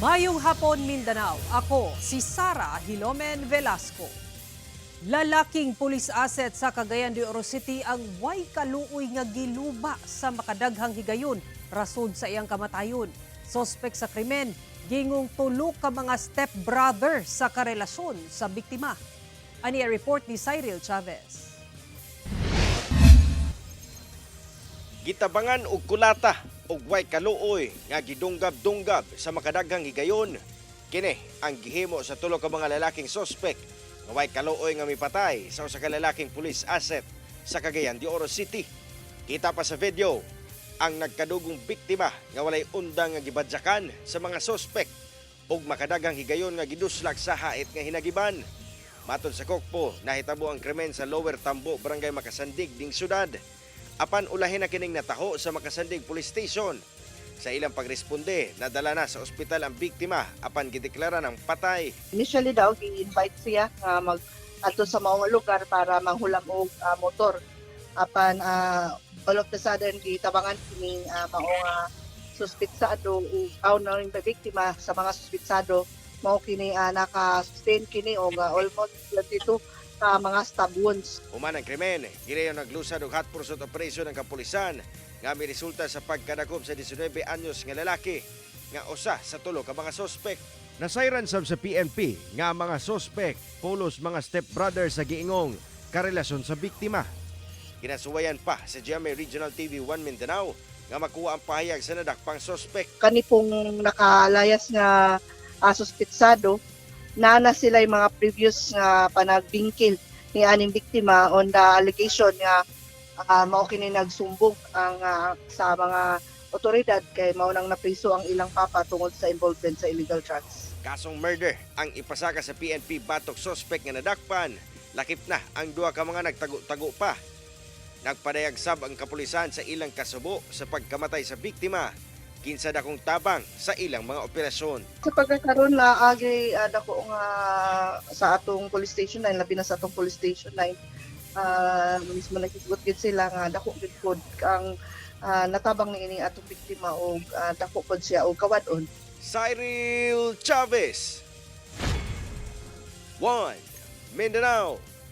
Mayong hapon, Mindanao. Ako si Sara Hilomen Velasco. Lalaking police asset sa Cagayan de Oro City ang way kaluoy nga giluba sa makadaghang higayon rasod sa iyang kamatayon. Sospek sa krimen, gingong tulo ka mga step-brother sa karelasyon sa biktima. Ani ang report ni Cyril Chavez. Gitabangan og kulata og way kaluoy nga gidunggab-dunggab sa makadaghang higayon. Kini ang gihimo sa tulo ka mga lalaking sospek nga way kaluoy nga mipatay sa usa ka lalaking police asset sa Cagayan de Oro City. Kita pa sa video ang nagkadugong biktima nga walay undang nga gibadyakan sa mga sospek ug makadaghang higayon nga giduslag sa hait nga hinagiban. Matod sa Kokpo, nahitabo ang krimen sa Lower Tambo, Barangay Makasandig, ding syudad. Apan ulahin na kining nataho sa Makasandig Police Station. Sa ilang pagresponde, nadala na sa ospital ang biktima apan gideklara ng patay. Initially daw gi-invite siya nga mag adto sa maong lugar para manghulam og motor. Apan all of the sudden gitabangan kining maong suspitsado ug aw na rin biktima sa mga suspitsado, mao kini naka-sustain kini og almost 22 ka mga stab wounds. Human ang krimen, gilayon naglusad og hot pursuit operation ng kapulisan nga miresulta sa pagkadakop sa 19 anyos nga lalaki nga usa sa tulo ka mga sospek. Nasayran sab sa PNP nga ang mga sospek pulos mga stepbrother sa giingong karelasyon sa biktima. Ginasuwayan pa sa GMA Regional TV 1 Mindanao nga makuha ang pahayag sa nadakpang sospek. Kani pong nakalayas nga suspitsado, naa na sila yung mga previous nga panagbingkil ni aning biktima on the allegation nga mao kini nagsumbong ang sa mga otoridad kay mao nang napriso ang ilang papa tungod sa involvement sa illegal drugs. Kasong murder ang ipasaka sa PNP batok sospek nga nadakpan. Lakip na ang duha ka mga nagtago-tago pa. Nagpadayag sab ang kapulisan sa ilang kasubo sa pagkamatay sa biktima. Kinsa dakong tabang sa ilang mga operasyon. Sa pagkakaroon na agi dako nga sa atong police station 9, labi na sa atong police station 9, mismo naghisgot gid sila nga dako gid pod ang natabang niini atong biktima og dako pod siya og kawad-on. Cyril Chavez. 1 Mindanao.